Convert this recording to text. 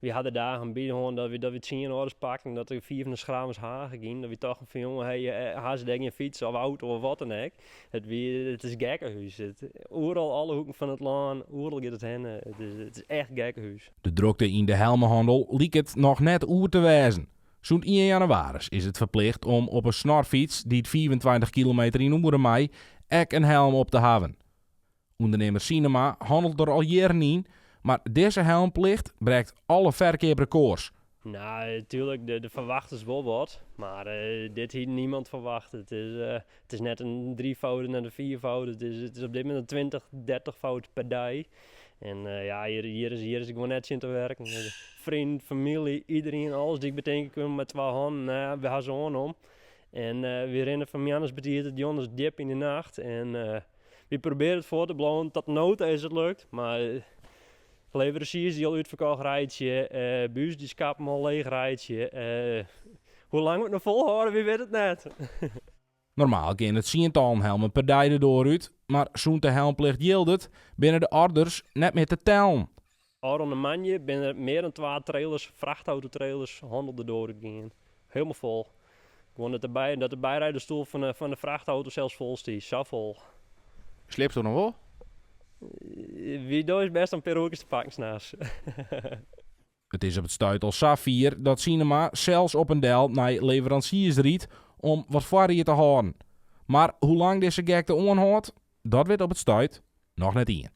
Wy ha der dagen by hân dat wy tsien orders pakten, dat der fiif nei 's-Gravenhage gienen. Dat wy tochten fan jonge, hey, ha se dêr gjin fyts of auto of wat dan ek. It wie, it is gekkehûs. It, oeral, alle hoeken fan it lân, oeral giet it hinne. It is echt gekkehûs. De drokte yn de helmehannel liket noch net oer te wêzen. Sûnt ien jannewaris is it ferplicht om op in snorfyts dy't 25 kilometer yn oere mei ek in helm op te hawwen. Undernimmer Sinema hannelt der al jierren yn, mar dizze helmplicht brekt alle ferkeaprekords. Nou, tuurlijk, de ferwachtest wol wat, mar dit hie niemand ferwachte. It is net in driefoude nei de vierfoude, it is op dit momint in 20, 30foud per dei. En ja, hjir is gewoan net tsjin te werken. Vriend, famylje, iderien, alles dy't ik betinke kin mei twa hannen, nou ja, wy ha se oannommen. En wy rinne fan moarns betiid tot jûns djip yn de nacht. En wy probearje it foar te bliuwen, tot no ta is it lukt. Mar leveransiers dy't al útferkocht reitsje, by ús dy skappen al leech reitsje. Hoe lang we it noch folhâlde, wy witte it net. Normaal gean it tsientallen helmen per dei de doar út, mar sûnt de helmplicht jildet, binne de orders net mear te tellen. Ôfrûne moandei binne der mear dan twa trailers, frachtautotrailers, hannel de doar út gien. Hielendal fol. Gewoan dat de byriderstoel fan de frachtauto sels fol stie. Sa fol. Sliepst noch wol? Wy dogge ús bêst om in pear oerkes te pakken nachts. It is op it stuit al safier dat Sinema sels op en del nei leveransiers rydt om wat foarried te hâlden. Mar hoe lang dizze gekte oanhâldt, dat wit op it stuit noch net ien.